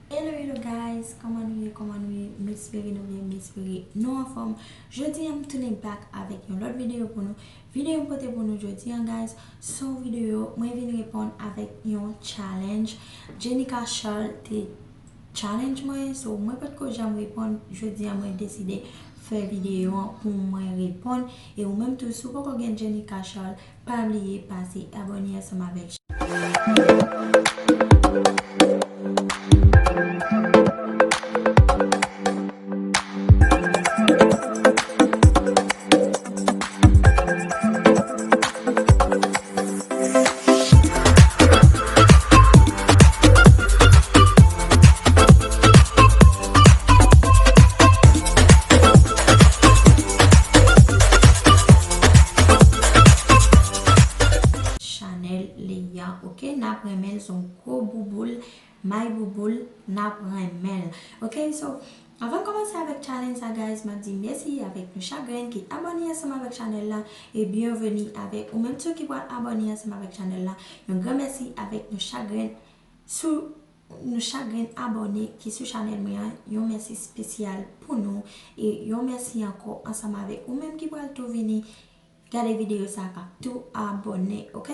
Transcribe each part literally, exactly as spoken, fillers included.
Hello, hello guys, kòman nou ye, kòman nou ye? M espere nou byen, m espere nou anfòm. Jodi a m tounen back avèk yon lòt videyo pou nou. Videyo m pote pou nou jodi a, guys, se yon videyo mwen vin reponn avèk yon challenge. Jenica Charles te challenge mwen, so mwen potko janm reponn. Jodi a mwen deside fè videyo an pou mwen reponn. E ou menm tou, si w poko gen Jenica Charles, pa bliye pase abòne ansanm avèk Chanel Leyan, ok? N ap renmen l, se yon gwo bouboul, may bouboul, n ap renmen l. Ok, so, anvan m kòmanse avèk challenge sa, guys, m ap di mèsi avèk nou chak grenn ki abòne ansanm avèk chanèl la, e byenveni avèk ou menm tou ki pral abòne ansanm avèk chanèl la. Yon gran mèsi avèk nou chak grenn sou nou chak grenn abòne ki sou chanèl mwen an. Yon mèsi espesyal pou nou, e yon mèsi ankò ansanm avèk ou menm ki pral tou vini gade videyo sa k ap tou abòne, ok?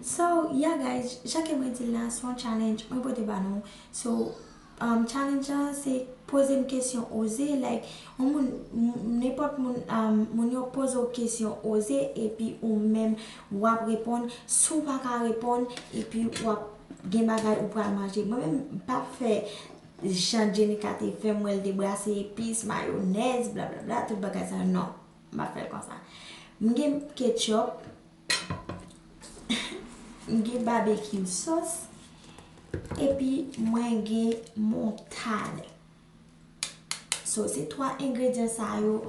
So, yeah guys, jan ke mwen di l la, se yon challenge mwen pote ba nou. So, um, challenge lan se poze m kesyon oze, like, yon moun, m- nenpòt moun, um, moun yo poze w kesyon oze, epi ou menm w ap reponn. Si w pa ka reponn, epi w ap gen bagay ou pral manje. Mwen menm, m p ap fè jan Jenica te fè, m wè l te brase epis, mayonèz, blablabla, tout bagay sa yo, non. M ap fè l konsa. M gen ketchup, m gen barbecue sauce, epi mwen gen moutad. So, se twa engredyan sa yo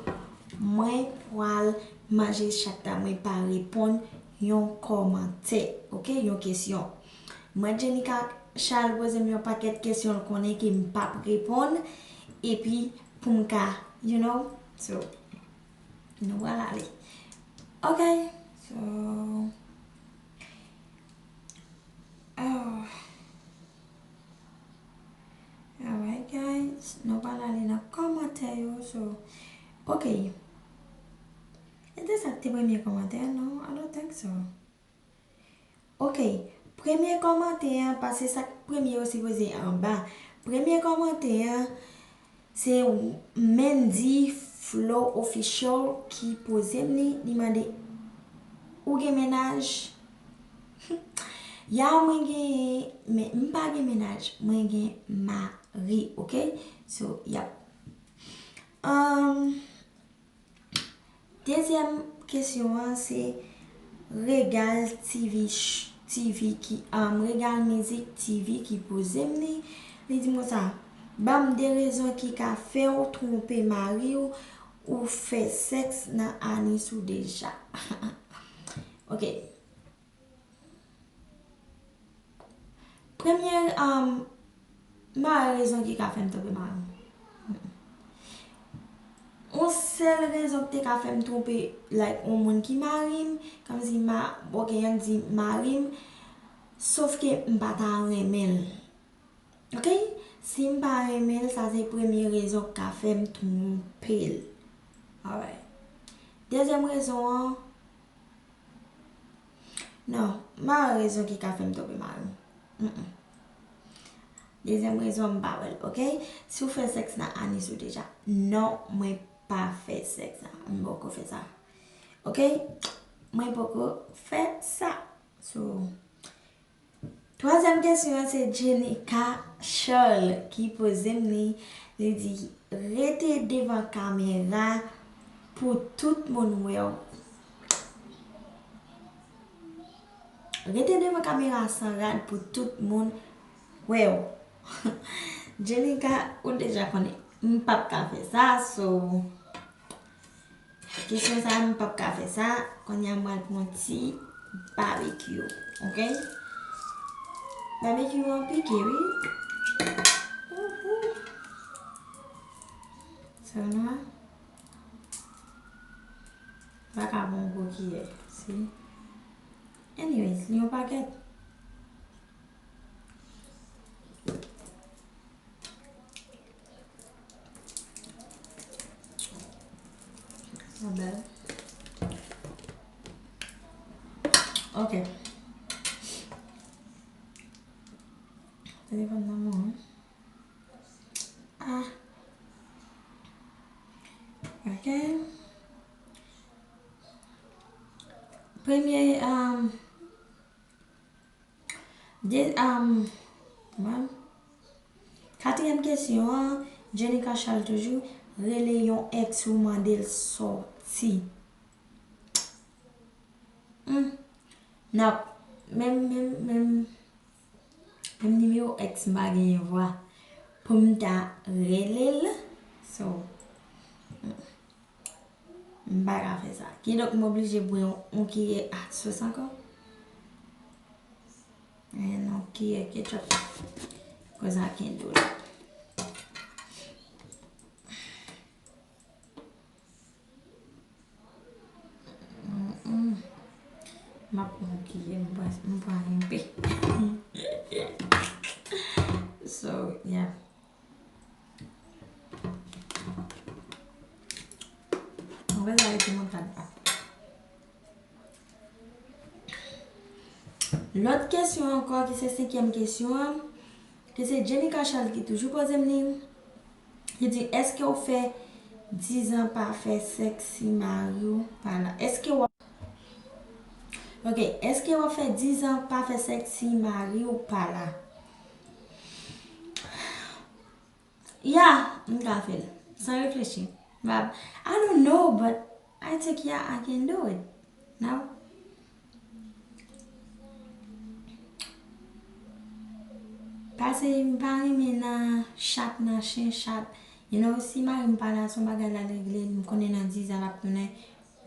mwen pral manje chak tan mwen pa reponn yon kòmantè, ok? Yon kesyon. Mwen, Jenica Charles poze m yon pakèt kesyon l konnen ke m p ap reponn, epi pou m ka, you know, so, nou pral ale. Ok, so, oh, alright guys, nou pral ale nan kòmantè yo, so, ok. E te sa k te premye kòmantè, non? I don't think so. Ok, premye kòmantè an, paske sa k premye yo sipoze anba. Premye kòmantè an, se Mendy Flow Official ki poze m li, li mande, ou gen mennaj? Ya, mwen genyen, men m pa gen mennaj, mwen gen mari, ok? So, yap. Um, Dezyèm kesyon an se Regal T V ch- T V ki, um, Regal Mizik T V ki poze m li. Li di m konsa, ban m de rezon ki ka fè w twonpe mari w, ou fè sèks nan anis ou deja. Ok. Premye, um, m pa wè rezon ki ka fè m twonpe mari m. Mm-mm. Yon sèl rezon ki te ka fè m twonpe, like, yon moun ki mari m, kòmsi ma, ok, ann di mari m, sòf ke m pa ta renmen l. Ok? Si m pa renmen l, sa se premye rezon ki ka fè m twonpe l. Alright. Dezyèm rezon an, non, m pa wè rezon ki ka fè m twonpe mari m. Mm-mm. Dezyèm rezon, m pa wè l, ok? Si w fè sèks nan anis ou deja. Non, mwen pa fè sèks la. M poko fè sa. Ok? Mwen poko fè sa. So, twazyèm kesyon an se Jenica Charles ki poze m li. Li di, rete devan kamera pou tout moun wè w. Rete devan kamera san rad pou tout moun wè w. Jenica, ou deja konnen, m p ap ka fè sa, so, kesyon sa, m p ap ka fè sa. Kounye a, m pral pran ti babekyou, ok? Babekyou an pike, wi. Ouhou. So, nou a. M pa ka pran yon gwo kiyè, si. Anyways, li yon pakèt. Ok. Telefòn nan mwen. Ah. Ok. Premye, um, de, um, man. Katriyèm kesyon an, Jenica Charles toujou, rele yon ex ou mande l sòti. Hmm. N ap, menm, menm, menm, menm nimewo ex m pa genyen vwa pou m ta rele l. So, hmm. M pa ka fè sa. Kidonk, m oblije bwè yon, yon kiyè ak sos ankò. And yon kiyè ketchup. Cause I can't do that. Mm-mm. M ap pran yon kiyè, m pran, m pran yon pe. So, yeah. Mwen rete nan kad la. Lòt kesyon ankò, ki se senkyèm kesyon an, ki se Jenica Charles ki toujou poze m li. Li di, èske w fè dizan pa fè sèks si mari w pa la? Èske w ap, ok, èske w ap fè dizan pa fè sèks si mari w pa la? Yeah, m ka fè l. San reflechi. But I don't know, but I think, yeah, I can do it. No? Pase m pa renmen nan chat, nan chen chat. You know, si mari m pa la, se yon bagay l al regle, m konnen nan dizan l ap tounen.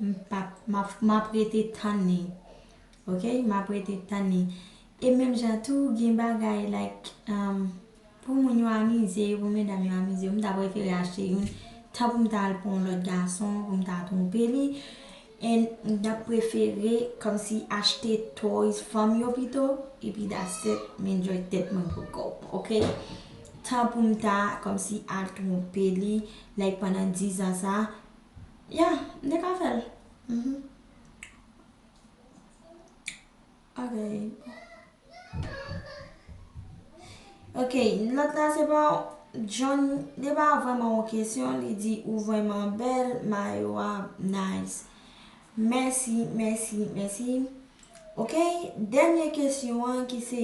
M p ap, m ap, m ap rete tann li. Ok? M ap rete tann li. E menm jan tou, gen bagay, like, um, pou moun yo amize yo, pou medam yo amize yo, m ta prefere achte youn, tan pou m ta al pran yon lòt gason, pou m ta twonpe li. And m ta prefere, kòmsi, achte toys fanm yo pito, epi that's it, m enjoy tèt mwen pou go, ok? Tan pou m ta, kòmsi, al twonpe li, like, pandan dizan sa, Yeah, m te ka fè l. Mhm. Ok. Ok, lòt la se pa John, li pa vrèman yon kesyon, li di ou vrèman bèl, mayo a nice. Mèsi, mèsi, mèsi. Ok, dènye kesyon an ki se,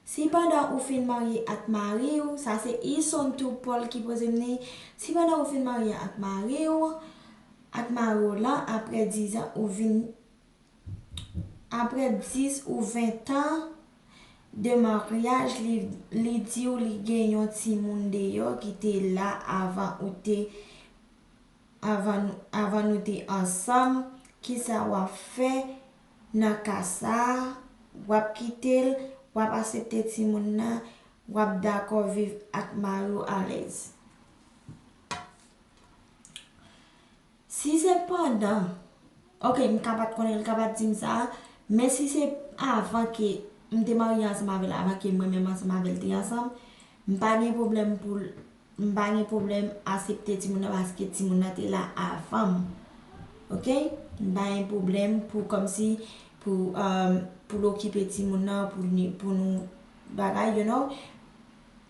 si pandan ou fin marye ak mari w, sa se Ison tou Paul ki poze m li, si pandan ou fin marye ak mari w, ak mari w lan, apre dizan ou vin, apre dis ou ven tan de maryaj, li, li di w li gen yon timoun deyò ki te la avan ou te, avan, avan nou te ansanm, kisa w ap fè nan ka sa a? W ap kite l, w ap aksepte timoun nan, w ap dakò viv ak mari w alèz? Si se pandan, ok, m ka pa t konnen l, l ka pa t di m sa, men si se avan ke m te marye ansanm avè l, avan ke mwen menm ansanm avè l te ansanm, m pa gen pwoblèm pou l, m pa gen pwoblèm aksepte timoun nan paske timoun nan te la avan m. Ok? M pa gen pwoblèm pou kòmsi, pou, um, pou l okipe timoun nan, pou ni, pou nou bagay, you know?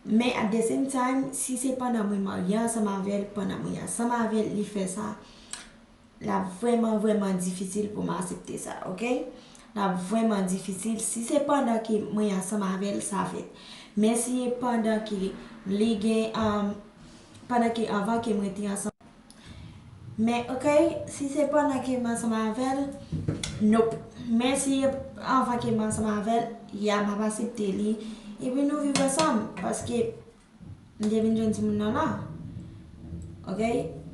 Men at the same time, si se pandan mwen marye ansanm avè l, pandan mwen ansanm avè l, li fè sa, l ap vrèman, vrèman difisil pou m aksepte sa, ok? L ap vrèman difisil. Si se pandan ke mwen ansanm avè l, sa fèt. Men si e pandan ke li gen, um, pandan ke anvan ke mwen te ansanm Men, ok, si se pandan ke m ansanm avè l, nope. Men si anvan ke m ansanm avè l, ya, m ap aksepte li. Epi nou viv ansanm, paske m te vin jwenn timoun nan la. Ok?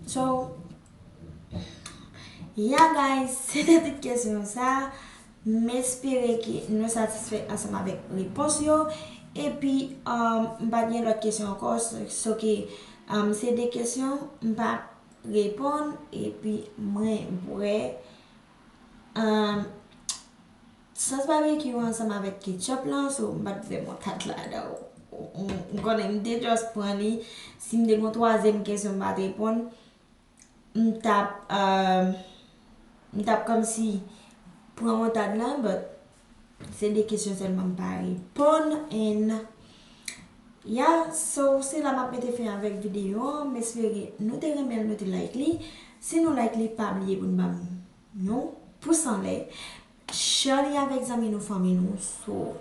So, ya, guys, se te tout kesyon sa. M espere ke nou satisfè ansanm avèk repons yo. Epi, um, m pa t gen lòt kesyon ankò, so, so ke, um, se de kesyon, m pa reponn, epi mwen bwè, um, sòs babekyou ansanm avèk ketchup lan, so m pa t fè moutad ladan. Ou, ou, ou konnen m te just pran li. Si m te gen yon twazyèm kesyon, m pa t reponn. m t ap, euh, m t ap kòmsi pran montad lan, but se de kesyon sèlman m pa reponn, and yeah, so se la m ap mete fen avèk videyo an, m espere nou te renmen l, nou te like li. Si nou like li, pa bliye pou n ban m yon pous anlè, share li avèk zanmi nou, fanmi nou, so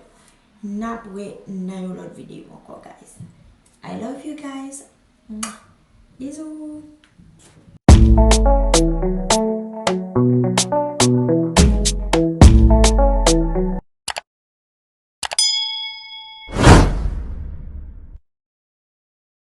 n ap wè nan yon lòt videyo ankò, guys. I love you guys. Mwah. Bizou.